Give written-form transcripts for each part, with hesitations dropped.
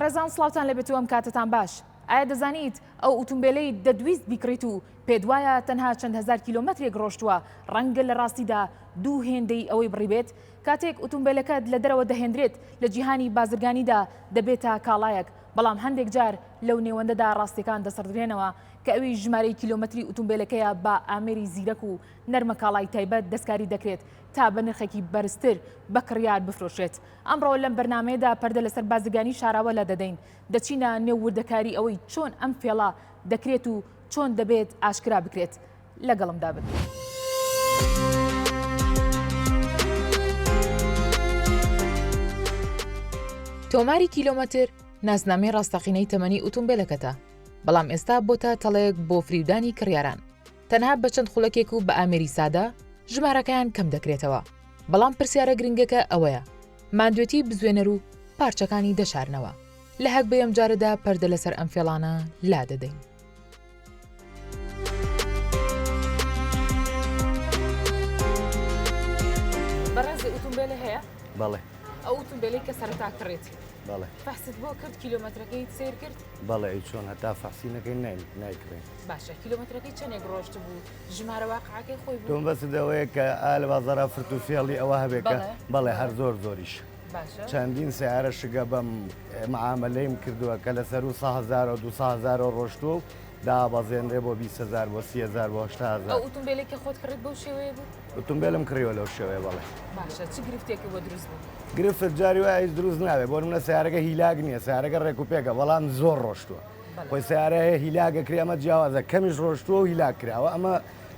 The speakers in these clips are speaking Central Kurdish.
بەڕێزان سڵاوتان لێبێت و ئەم کاتەتان باش. ئایا دەزانیت ئەو ئوتومبێلەی دەتویست بیکڕیت و پێت وایە تەنها چەند هەزار کیلۆمەترێک ڕۆشتووە ڕەنگە لە ڕاستیدا دوو هێندەی ئەوەی بڕیبێت؟ کاتێک ئوتومبێلەکەت لە دەرەوە دەهێندرێت لە جیهانی بازرگانیدا دەبێتە کاڵایەک بەڵام هەندێک جار لەو نێوەندەدا ڕاستیەکان دەسڕدرێنەوە کە ئەویش ژمارەی کیلۆمەتری ئوتومبێلەکەیە بە ئامێری زیرەک و نەرمەکاڵای تایبەت دەستکاری دەکرێت تا بە نرخێکی بەرزتر بە کڕیار بفرۆشرێت. ئەمڕۆ لەم بەرنامەیەدا پەردە لەسەر بازرگانی شاراوە لادەدەین، دەچینە نێو وردەکاری ئەوەی چۆن ئەم فێڵە دەکرێت و چۆن دەبێت ئاشکرا بکرێت. لەگەڵمدا بن. تۆماری کیلۆمەتر ناسنامەی ڕاستەقینەی تەمەنی ئوتومبێلەکەتە، بەڵام ئێستا بۆتە تەڵەیەک بۆ فریودانی کڕیاران. تەنها بە چەند خولەکێک و بە ئامێری سادە ژمارەکەیان کەم دەکرێتەوە، بەڵام پرسیارە گرنگەکە ئەوەیە ماندوێتی بزوێنەر و پارچەکانی دەشارنەوە. لە هەگبەی ئەمجارەدا پەردە لەسەر ئەم فێڵانە لادەدەین. بەڕێز ئوتومبێلە هەیە؟ بەڵێ. ئەو ئوتومبێلەی کە سەرەتا کڕیت. بەڵێ. فەحست بۆ کرد کیلۆمەترەکەیت سەیر کرد؟ بەڵێ ئەی چۆن هەتا فەحسی نەکەین نایکڕین. باشە کیلۆمەترەکەی چەندێک ڕۆشتبوو ژمارە واقعەکەی خۆی بوو؟ تۆ مەبەستت ئەوەیە کە ئا لە بازاڕا فرت و فێڵی ئەوە هەبێ کە بەڵێ هەر زۆر زۆریش چەندین سەیارە شگە بەم معامەلەیم کردووە کە لە سەروو سە هەزارەوە دوو سە هەزارەوە ڕۆشتووە و دابەزێنرێ بۆ 20 هەزار بۆ 30 هەزار بۆ 80 هەزار. ئەو ئوتومبێلەی کە خۆت کڕیت بەو شێوەیە بوو؟ ئوتومبێلم کڕیوە لەو شێوەیە بەڵێ. باشە چ گرفتێکت بۆ دروست بوو؟ گرفت جاری وایە هیچ دروست نابێ بۆ نمونە سەیارەکە هیلاک نییە سەیارەکە ڕێک و پێکە بەڵام زۆر ڕۆشتووە خۆی سەیارە هەیە هیلاک ئەکرێ ئەمە جیاوازە کەمیش ڕۆشتووە و هیلاک کراوە ئەمە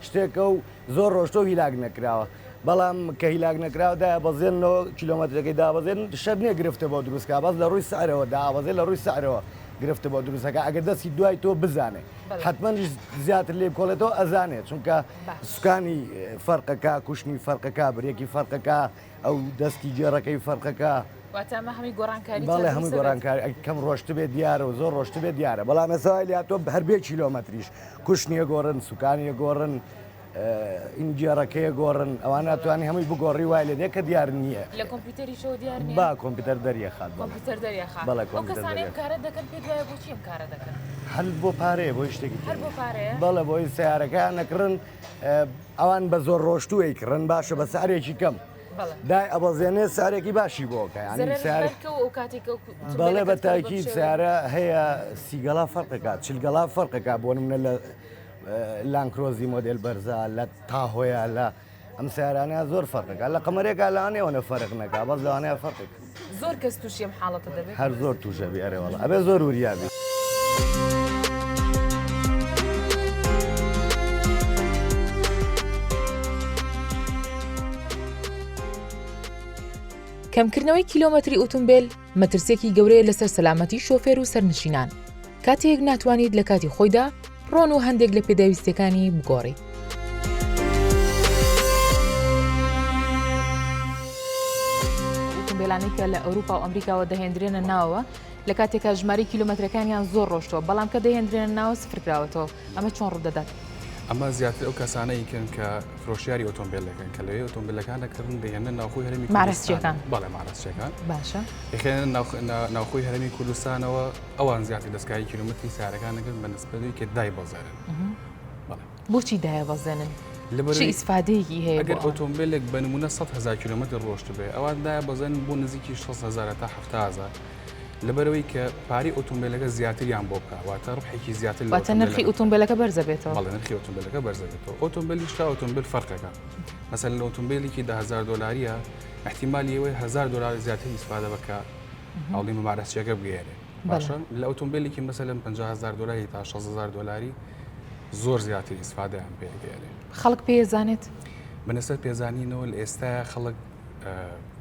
شتێکە و زۆر ڕۆشتووە و هیلاک نەکراوە بەڵام کە هیلاک نەکراوە دایەبەزێنەوە کیلۆمەترەکەی دابەزێن شەرت نییە گرفتە بۆ دروست کا بەس لە ڕووی سعرەوە دابەزێ لە ڕووی سعرەوە گرفتە بۆ دروستەکە ئەگەر دەستی دوای تۆ بزانێ حتممەنیش زیاتر لێ بکۆڵێتەوە ئەزانێ چونکە سوکانی فەرقەکە کوشنی فەرقەکە برێکی فەرقەکە ئەو دەستی گێڕەکەی فەرقەکە. واتە ئەمە هەمووی گۆڕانکاری بەڵێ هەمووی گۆڕانکاری ئەگەر کەم ڕۆشتبێ دیارە و زۆر ڕۆشتبێ دیارە بەڵام ئێستا وای لێهاتووە هەر بێ کیلۆمەتریش کوشنی ئەگۆڕن سوکانی ئەگۆڕن ئین گێڕەکەی ئەگۆڕن ئەوانە ئەتوانی هەمووی بگۆڕی وای لێ دێ کە دیار نییە. لە کۆمپیوتەریشەوە دیار نییە؟ با کۆمپیوتەر دەریەخات بەڵێ. کۆمپیوتەر دەریەخات. بەڵێ ئەو کۆمپیوتەر کەسانەی ئەم دەریەخات. کارە دەکەن پێت وایە بۆچی ئەم کارە دەکەن؟ هەر بۆ پارەیە بۆ هیچ شتێکی تر هەر بۆ نییە. پارەیە؟ بەڵێ بۆی سەیارەکەیان ئەکڕن ئەوان بە زۆر ڕۆشتوو ئەیکڕن باشە بە سعرێکی کەم دای ئەبەزێنێ سعرێکی باشی بۆ کە یانی سعر بەڵێ بە تاکید سیارە هەیە سیگەڵا فەرقەکە چلگەڵا فەرقەکە بۆ منە لە لانکرۆزی مۆدل بەرزە لە تاهۆیە لە ئەم سیارانە زۆر فەرقەکە لە قەمەرێکا لەوانەیە فەرق نەکا بەس لەوانەیە فەرقێک زۆر کەس تووشی ئەم حاڵەتە دەبێت؟ هەر زۆر تووشە بی ئەرێ وەڵا ئەبێ زۆر وریا بی. کەمکردنەوەی کیلۆمەتری ئوتومبێل مەترسییەکی گەورەیە لەسەر سەلامەتی شۆفێر و سەرنشینان، کاتێک ناتوانیت لە کاتی خۆیدا ڕۆن و هەندێک لە پێداویستیەکانی بگۆڕیت. ئوتومبێلانەی کە لە ئەوروپا و ئەمریکاوە دەهێندرێنە ناوەوە لە کاتێکا ژمارەی کیلۆمەترەکانیان زۆر ڕۆشتووە بەڵام کە دەهێندرێنە ناوە سفر کراوەتەوە ئەمە چۆن ڕوودەدات؟ ئەمە زیاتر ئەو کەسانەی کەن کە فرۆشیاری ئۆتۆمبیلەکەن کە لەوێ ئۆتۆمبیلەکان دەکڕن دەهێنن ناوخۆی هەرێمی مارەسچیەکان بەڵێ مارەسچیەکان باشە دەخێنن ناوخۆی هەرێمی کوردستانەوە ئەوان زیاتر دەستکاری کیلۆمەتری سیارەکان دەکەن بە نسبەت ئەوەی کە دایبەزێنن. بەڵێ. بۆچی دایەبەزێنن؟ چ ئیسفادەیەکی هەیە ئەگەر ئۆتۆمبیلێک بە نمونە 100 هزار کیلۆمەتر ڕۆشتبێ ئەوان دایەبەزێنن بۆ نزیکی 6 هزار تا 70 هزار لەبەرەوەی کە پارەی ئۆتۆمبیلەکە زیاتریان بۆ بکە واتە ڕبحێکی زیاتر واتە نرخی ئۆتۆمبیلەکە بەرزە بێتەوە بەڵێ نرخی ئۆتۆمبیلەکە بەرزە بێتەوە ئۆتۆمبیلیش تا ئۆتۆمبیل فەرقەکە مەسەلەن ئۆتۆمبیلێکی 10000 دلاریە احتیمالی ئەوەی 1000 دلار زیاتر ئیسفادە بکە هەوڵی ممارەسیەکە بگەیەنێ باشە لە ئۆتۆمبیلێکی مەسەلەن 50000 دلاری تا 60000 دلاری زۆر زیاتر ئیسفادەیان پێگەیەنێ خەڵک پێزانێت بەنسبەت پێزانینەوە لە ئێستا خەڵک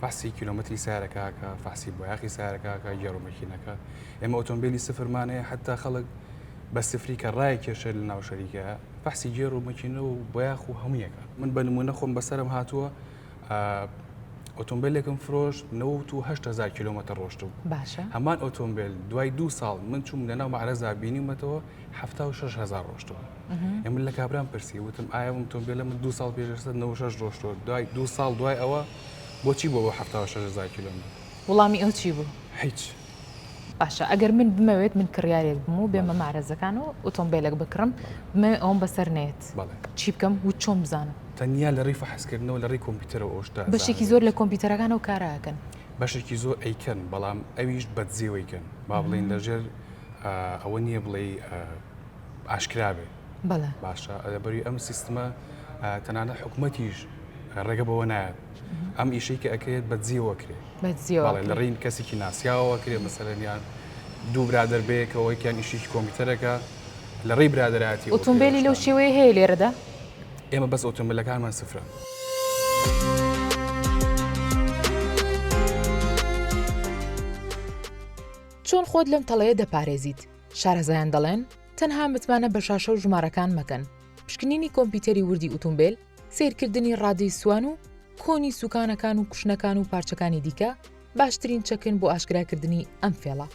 فەحسی کیلۆمەتری سارەکەکە فەحسی بۆیاخی سارەکەکە گێڕ و مەکینەکە ئێمە ئۆتۆمبیلی سفرمانەیە حتا خەڵک بە سفری کە ڕای کێشە لە ناو شەریکە فەحسی گێڕ و مەکینە و بۆیاخ و هەموویەکە من بە نمونە خۆم بەسەرم هاتووە ئۆتۆمبیلێکم فرۆشت 98 هزار کیلۆمەتر ڕۆشتبوو باشە هەمان ئۆتۆمبیل دوای دوو ساڵ من چووم لەناو مەعرەزا بینیومەتەوە 76 هزار ڕۆشتووە من لە کابرام پرسی وتم ئایا ئەم ئۆتۆمبیلە من دوو ساڵ پێش ئێستا 96 ڕۆشتووە دوای دوو ساڵ دوای ئەوە بۆچی بۆ بۆ 76 هزار کیلۆمەتر وڵامی ئەو چی بوو؟ هیچ. باشە ئەگەر من بمەوێت من کڕیارێک بم و بێمە مەعرەزەکان و ئۆتۆمبێلێک بکڕم بمەوێت ئەوەم بەسەر نەیەت چی بکەم و چۆن بزانم؟ تەنیا لە ڕێی فەحسکردنەوە لە ڕێی کۆمپیوتەرەوە ئەو شتە بەشێکی زۆر لە کۆمپیوتەرەکان ئەو کارە ئەکەن. بەشێکی زۆر ئەیکەن بەڵام ئەویش بەدزیەوە ئەیکەن با بڵێین لەژێر ئەوە نییە بڵێی ئاشکرا بێ بەڵێ. باشە لەبەری ئەم سیستمە تەنانەت حکومەتیش ڕێگە بەوە نایات ئەم ئیشەی کە ئەکرێت بە دزیەوە کرێ بە دزیەوە بەڵێ لە ڕێی کەسێکی ناسیاوەوە کرێ مەسەلەن یان دوو برادەر بەیەکەوە یەکیان ئیشێکی کۆمپیوتەرەکە لە ڕێی برادەرایەتیەوە کرێ ئۆتۆمبێلی لەو شێوەیە هەیە لێرەدا؟ ئێمە بەس ئۆتۆمبێلەکانمان سفرە. چۆن خۆت لەم تەڵەیە دەپارێزیت؟ شارەزایان دەڵێن، تەنها متمانە بە شاشە و ژمارەکان مەکەن، پشکنینی کۆمپیوتەری وردی ئوتومبێل، سەیرکردنی ڕادەی سوان و کۆنی سوکانەکان و کوشنەکان و پارچەکانی دیکە باشترین چەکن بۆ ئاشکراکردنی ئەم فێڵە.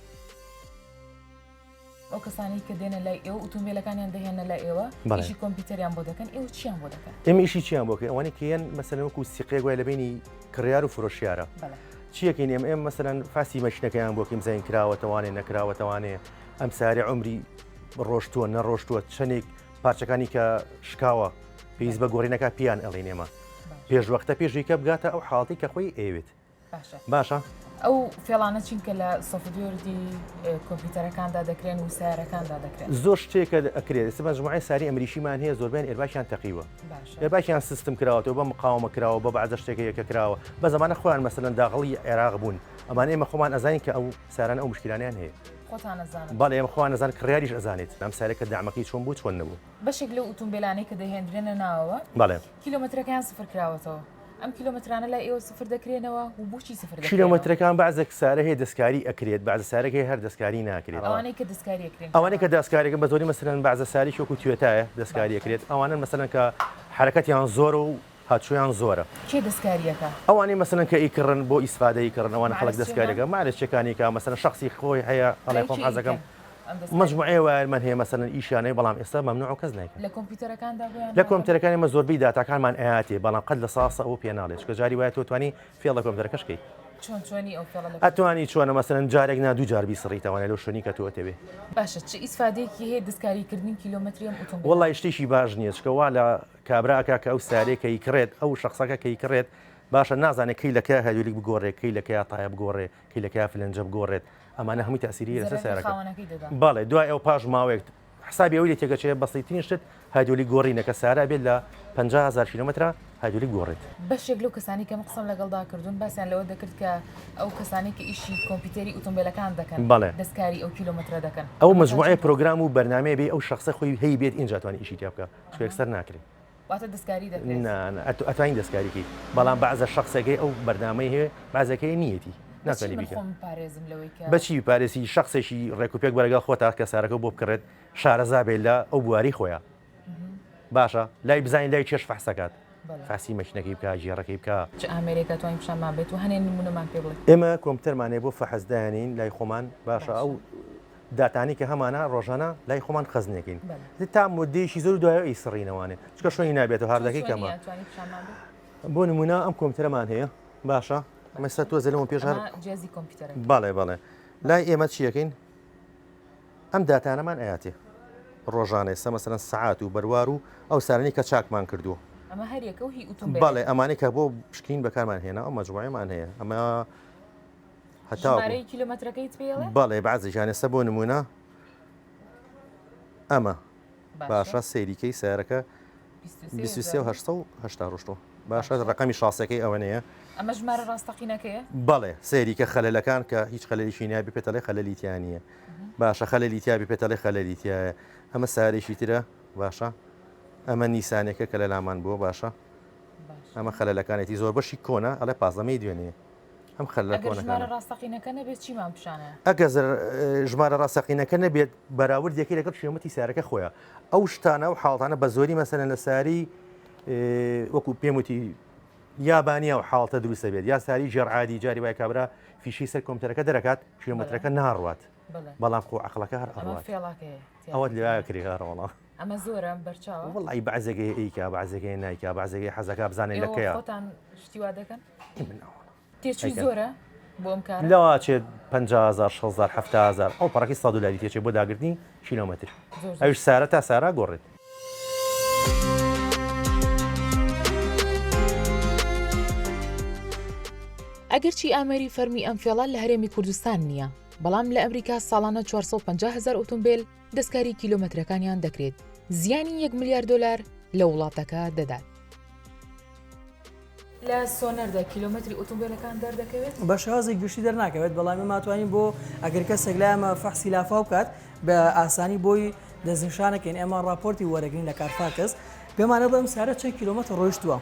ئەو کەسانەی کە دێنە لای ئێوە ئوتومبێلەکانیان دەهێنە لای ئێوە ئیشی کۆمپیوتەریان بۆ دەکەن ئێوە چیان بۆ دەکەن؟ ئێمە ئیشی چیان بۆ کەین ئەوانەی کە یەن مەسەلەن وەکو سیقەیەک وایە لە بەینی کڕیار و فرۆشیارە چیەکەین ئێمە ئێمە مەسەلەن فاسی مەشینەکەیان بۆ کەین بزانین کراوەتەوانێ نەکراوەتەوانێ ئەم سارێ عمری ڕۆشتووە نەڕۆشتووە چەندێک پارچەکانی کە شکاوە پێویست بە گۆڕینەکە پیان ئەڵین ئێمە پێشوەختە پێشیکە بگاتە ئەو حاڵتی کە خۆی ئەیەوێت باشە ئەو فێڵانە چین کە لە software ی کۆمپیوتەرەکاندا دەکرێن و سیارەکاندا دەکرێن زۆر شتێکە ئەکرێت ئێستا مەجموعەی ساری ئەمریکیمان هەیە زۆربیان airbag یان تەقیوە airbag یان سیستم کراوەتەوە بە مقاومە کراوە بە بەعزە شتێکە یەکە کراوە بە زمانە خۆیان مەسەلەن داغڵی عێراق بوون ئەمانە ئێمە خۆمان ئەزانین کە ئەو سارانە ئەو مشکلانیان هەیە خۆتان ئەزانن بەڵێ ئێمە خۆمان ئەزان کڕیاریش ئەزانێت ئەم سارێکە دەعمەکەی چۆن بوو چۆن نەبوو. بەشێک لەو ئوتومبێلانەی کە دەهێندرێنە ناوەوە بەڵێ. کیلۆمەترەکەیان سفر کراوەتەوە ئەم کیلۆمەترانە لای ئێوە سفر دەکرێنەوە و بۆچی سفر دەکرێنەوە؟ کیلۆمەترەکان بەعزێک سارە هەیە دەستکاری ئەکرێت بەعزە سارێک هەیە هەر دەستکاری ناکرێت. ئەوانەی کە دەستکاری ئەکرێن ئەوانەی کە دەستکاری ئەکرێن بە زۆری مەسەلەن بەعزە سارێکی وەکو توێتایە دەستکاری ئەکرێت ئەوانەن مەسەلەن کە حەرەکەتیان زۆرە و هاتچۆیان زۆرە. کێ دەستکاری ئەکا؟ ئەوانەی مەسەلەن کە ئیکڕن بۆ ئیسفادە ئیکڕن ئەوانە خەڵک دەستکاری ئەکا مارەچیەکانی ئەکا مەسەلەن شەخسی خۆی هەیە ئەڵێ خۆم حەزەکەم مەجموعەیە وایەرمان هەیە مەسەلەن ئیشیان هەیە بەڵام ئێستا مەمنوعە و کەس نایکات. لە کۆمپیوتەرەکاندا بۆیان لە کۆمپیوتەرەکان ئێمە زۆربەی داتاکانمان ئەیاتێ بەڵام قەت لە ساسە ئەوە پێ ناڵێ چونکە جاری وایە تۆ توانی فێڵ لە کۆمپیوتەرەکەش کەی. چۆن چۆنی ئەو فێڵە لە ئەتوانی چۆنە مەسەلەن جارێک نا دوو جار بیسڕیتەوانێ لەو شوێنی کە تۆ ئەتەوێ. باشە چ ئیسفادەیەکی هەیە دەستکاریکردنی کیلۆمەتری ئەم ئۆتۆمبێلانە؟ وەڵای شتێکی باش نییە چونکە وا لە کابرا ئەکا کە ئەو سارەیە کە ئیکڕێت ئەو شەخسەکە کە ئیکڕێت باشە نازانێ کەی لە کەیا هایدرۆلیک بگۆڕێ کەی لە کەیا تایە بگۆڕێ کەی لە کەیا فلەنجە بگۆڕێت ئەمانە هەمووی تاسیری لەسەر سیارەکە بەڵێ دوای ئەو پاش ماوەیەک حسابی ئەوەی لێ تێگەچێ بەسیترین شت هایدرۆلیک گۆڕینە کە سارا بێت لە 50000 کیلۆمەترا هایدرۆلیک گۆڕێت. بەشێک لەو کەسانەی کە من قسەم لەگەڵدا کردوون باسیان لەوە دەکرد کە ئەو کەسانەی کە ئیشی کۆمپیوتەری ئوتۆمبێلەکان دەکەن بەڵێ دەستکاری ئەو کیلۆمەترە دەکەن. ئەو مەجموعەیە پرۆگرام و بەرنامەیە بێ ئەو شەخسە خۆی هەی بێت ئینجا توانی ئیشی تیا بکا چونکە یەکسەر ناکرێ. واتە دەستکاری دەکرێت؟ نا نا ئەتوانی دەستکاری کەی بەڵام بەعزە شەخسێک هەیە ئەو بەرنامەی هەیە بەعزێک هەیە نییەتی ناتوانی بیکە. بەچی من خۆم بپارێزم لەوەی کە. بەچی بپارێزی شەخسێکی ڕێک و پێک بە لەگەڵ خۆتا کە سارەکە بۆ بکڕێت شارەزا بێت لە ئەو بواری خۆیا باشە لای بزانین لای کێش فەحسەکات فاسی مەشینەکەی بکە گێڕەکەی بکە. چ ئامێرێک ئەتوانی پیشانمان بێت و هەنێ نمونەمان پێ بڵێ؟ ئێمە کۆمپیوتەرمان هەیە بۆ فەحس دایانین لای خۆمان باشە ئەو داتانەی کە هەمانە ڕۆژانە لای خۆمان خەزنێکین تا مدەیەکی زۆر دوای ئەیسڕینەوانێ چکە شوێنی نابێتەوە هاردەکەی کەمە بۆ نمونە ئەم کۆمپیوتەرەمان هەیە باشە ئەمە سەر تۆزە لەمە پێش هەر بەڵێ بەڵێ لای ئێمە چیەکەین ئەم داتانەمان ئەیاتێ ڕۆژانە ئێستا مەسەلەن سەعات و بەروار و ئەو سارانەی کە چاکمان کردووە. ئەمە هەر یەکە و هی ئوتومبێلێکە. بەڵێ ئەمانەی کە بۆ پشکنین بەکارمان هێنا ئەو مەجموعەیەمان هەیە ئەمە هەتا ژمارەی کیلۆمەترەکەیت پێ ئەڵێ؟ بەڵێ بەعزێکیان ئێستا بۆ نموونە ئەمە باشە سەیریکەی سیارەکە 23 و 880 ڕۆشتووە باشە ڕقەمی شاسەکەی ئەوەنەیە ئەمە ژمارە ڕاستەقینەکەیە؟ بەڵێ سەیریکە خەلەلەکان کە هیچ خەلەلێکی نابێ پێتەڵێ خەلەلی تیا نییە باشە خەلەلی تیا بێ پێتەڵێ خەلەلی تایە ئەمە سارێکی ترە باشە ئەمە نیسانێکە کە لە لامان بووە باشە ئەمە خەلەلەکانێتی زۆر بەشی کۆنە ئەڵێ پازدەمەی دوێنێ ئەم خەلە کۆنەکان ڕاستەقینەکە نەبێت چیمان پیشانە ئەگەر ژمارە ڕاستەقینەکە نەبێت بەراورد یەکەی لەگەڵ کیلۆمەتری سارەکە خۆیە ئەو شتانە و حاڵتانە بە زۆری مەسەلەن لە ساری وەکو پێم وتی یابانیە و حاڵتە دروستە بێت یا ساری ژێر عادی جاری وای کابرا فیشەی سەر کۆمپیوتەرەکە دەرەکات کیلۆمەترەکە ناڕوات بەڵام خۆ عەقڵەکە هەر ئەڕوات ئەوەت لێ کرێ هەرەوەڵا ئەمە زۆرە بەرچاوە وەڵی بەعزێکی ئەیکا بەعزێکی نایکا بەعزێکی حەزەکە بزانێت لە کەیە خۆتان شتی وا دەکەن تێچووی زۆرە؟ بۆ ئەم کارە؟ لەوە ئەچێت 50 هەزار 60 هەزار 70 هەزار ئەو پەڕەکەی 100 دۆلاری تێچێت بۆ داگرتنی کیلۆمەتر زۆر زۆر. ئەویش سارە تا سارە گۆڕێت. ئەگەرچی ئامێری فەرمی ئەم فێڵە لە هەرێمی کوردستان نییە، بەڵام لە ئەمریکا ساڵانە 450 هەزار ئۆتۆمبێل دەستکاری کیلۆمەترەکانیان دەکرێت، زیانی یەک ملیار دۆلار لە وڵاتەکە دەدات. لە سۆنەردا کیلۆمەتری ئۆتۆمبێلەکان دەردەکەوێت؟ بە شێوازی گشتی دەرناکەوێت، بەڵام ئێمە توانین بۆ ئەگەر کەسێک لای ئێمە فەحسی لافاو بکات بە ئاسانی بۆی دەستنیشانەکەین، ئێمە ڕاپۆرتی وەرەگرین لە کارفاکس پێمانە بڵێ ئەم سیارە چەند کیلۆمەتر ڕۆیشتووە،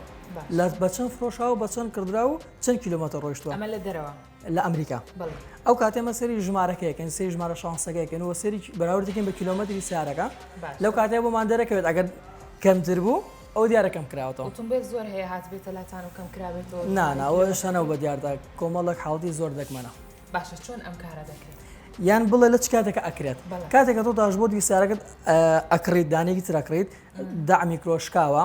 لە بە چەند فرۆشاوە بە چەند کڕدرا و چەند کیلۆمەتر ڕۆیشتووە. ئەمە لە دەرەوە؟ لە ئەمریکا. ئەو کاتە ئێمە سەیری ژمارەکە یەکەین، سەیری ژمارە شانسەکە یەکەین و سەیری بەراورد دەکەین بە کیلۆمەتری سیارەکە. لەو کاتەیە بۆمان دەرەکەوێت ئەگەر کەمتر بوو ئەو دیارە کەم کراوەتەوە. ئۆتۆمبێل زۆر هەیە هاتبێتە لاتان و کەم کرابێتەوە؟ نا نا ئەوە هێشتا نەبوو بە دیاردا، کۆمەڵێک حاڵەتی زۆر دەگمەنە. باشە چۆن ئەم کارە دەکرێت؟ یان بڵێ لە چ کاتێکە ئەکرێت؟ کاتێک کە تۆ داشبۆردی سیارەکەت ئەکڕیت دانەیەکی تر ئەکڕیت دەعمی کرۆ شکاوە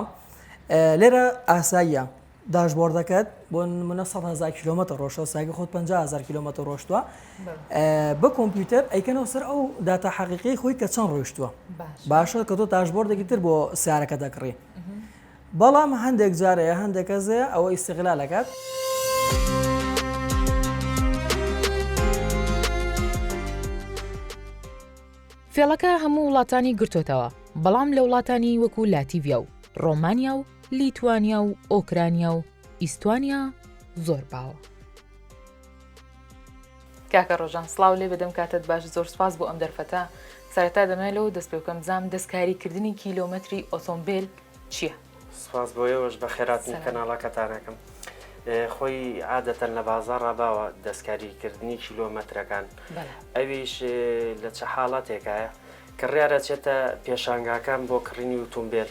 لێرە ئاساییە داشبۆردەکەت بۆ نمونە 100 هەزار کیلۆمەتر ڕۆشتوە سایگە خۆت 50 هەزار کیلۆمەتر ڕۆشتوە بە کۆمپیوتەر ئەیکەنەوە سەر ئەو داتا حەقیقی خۆی کە چەند ڕۆیشتووە باشە کە تۆ داشبۆردێکی تر بۆ سیارەکە دەکڕی بەڵام هەندێک جارەیە هەندێک کەس هەیە ئەوە ئیستغلال ئەکات. فێڵەکە هەموو وڵاتانی گرتۆتەوە، بەڵام لە وڵاتانی وەکو لاتیڤیا و ڕۆمانیا و لیتوانیا و ئۆکرانیا و ئیستوانیا زۆر باوە. کاکە ڕۆژان سڵاو لێ بێ دەم کاتت باش زۆر سپاس بۆ ئەم دەرفەتە سەرەتا دەمەوێت لەوە دەست پێ بکەم بزانم دەستکاری کردنی کیلۆمەتری ئۆتۆمبێل چییە؟ سپاس بۆ ئێوەش بەخێراتنی کەناڵەکەتان ئەکەم. خۆی عادەتەن لە بازاڕا باوە دەستکاری کردنی کیلۆمەترەکان ئەویش لە چ حاڵەتێکایە کڕیار ئەچێتە پێشانگاکان بۆ کڕینی ئوتومبێل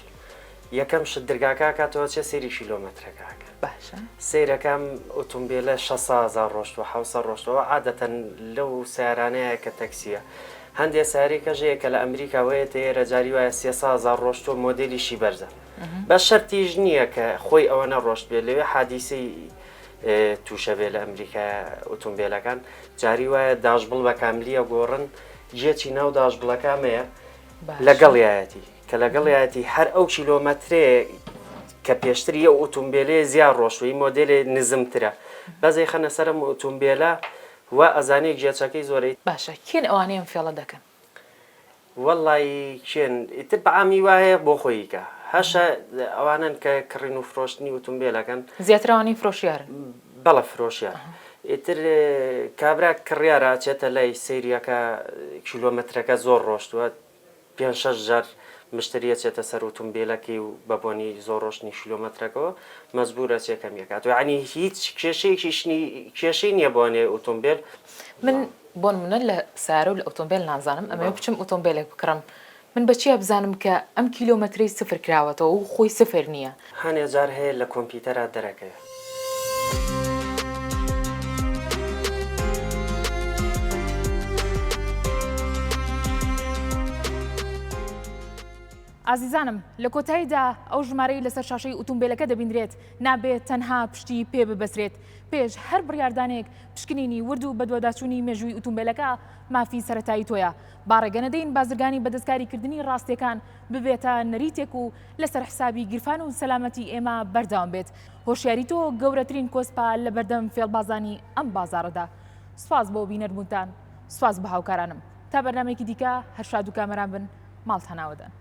یەکەم شت درگاکە ئەکاتەوە چێ سەیری کیلۆمەترەکە ئەکا باشە سەیرەکەم ئوتومبێلە 600 هەزار ڕۆشتوە 700 ڕۆشتەوە عادەتەن لەو سیارانەیە کە تەکسیە هەندێ سیارەی کەش هەیە کە لە ئەمریکا وەیەتە ئێرە جاری وایە 300 هەزار ڕۆشتوە مۆدێلیشی بەرزە بە شەرتیش نییە کە خۆی ئەوە نەڕۆشت بێت لەوێ حادیسەی تووشە بێ لە ئەمریکا ئۆتۆمبیلەکان جاری وایە داشبڵ بە کاملیە گۆڕن گێچی ناو داشبڵەکە ئەمەیە لەگەڵیایەتی کە لەگەڵیایەتی هەر ئەو کیلۆمەترێ کە پێشتری ئەو ئۆتۆمبیلێ زیاد ڕۆشتووی مۆدێلێ نزمترە بەس ئەیخەنە سەرم ئۆتۆمبیلە و ئەزانێ گێچەکەی زۆرەی. باشە کێن ئەوانەی ئەم فێڵە دەکەن؟ وەڵایی کێن ئیتر بە عامی وایە بۆ خۆی کە هەشە ئەوانەن کە کڕین و فرۆشتنی ئوتومبێل ئەکەن. زیاتر ئەوانەی فرۆشیارن. بەڵێ فرۆشیار ئیتر کابرا کڕیارە ئەچێتە لای سەیری ئەکا کیلۆمەترەکە زۆر ڕۆشتووە پێنج شەش جار مشتری ئەچێتە سەر ئوتومبێلەکەی و بە بۆنی زۆر ڕۆشتنی کیلۆمەترەکەوە مەجبوور ئەچێ کەمی ئەکات یەعنی هیچ کێشەیەکیش نی کێشەی نییە بۆ نێ ئوتومبێل. من بۆ نمونە لە سەیارە و لە ئۆتۆمبێل نازانم ئەمەوێ بچم ئۆتۆمبێلێک بکڕم من بە چیا بزانم کە ئەم کیلۆمەترەی سفر کراوەتەوە و خۆی سفر نییە؟ هەنێ جار هەیە لە کۆمپیوتەرا دەرەکەوێ. ئازیزانم لە کۆتاییدا ئەو ژمارەی لەسەر شاشەی ئوتومبێلەکە دەبینرێت نابێت تەنها پشتی پێ ببەسرێت پێش هەر بڕیاردانێک پشکنینی ورد و بەدواداچوونی مێژووی ئوتومبێلەکە مافی سەرەتایی تۆیە. با ڕێگە نەدەین بازرگانی بە دەستکاریکردنی ڕاستییەکان ببێتە نەریتێک و لەسەر حسابی گیرفان و سەلامەتی ئێمە بەردەوام بێت. هۆشیاری تۆ گەورەترین کۆسپە لەبەردەم فێڵبازانی ئەم بازاڕەدا. سوپاس بۆ بینەربوونتان. سوپاس بۆ هاوکارانم. تا بەرنامەیەکی دیکە هەر شاد و کامەران بن. ماڵتان ئاوەدان.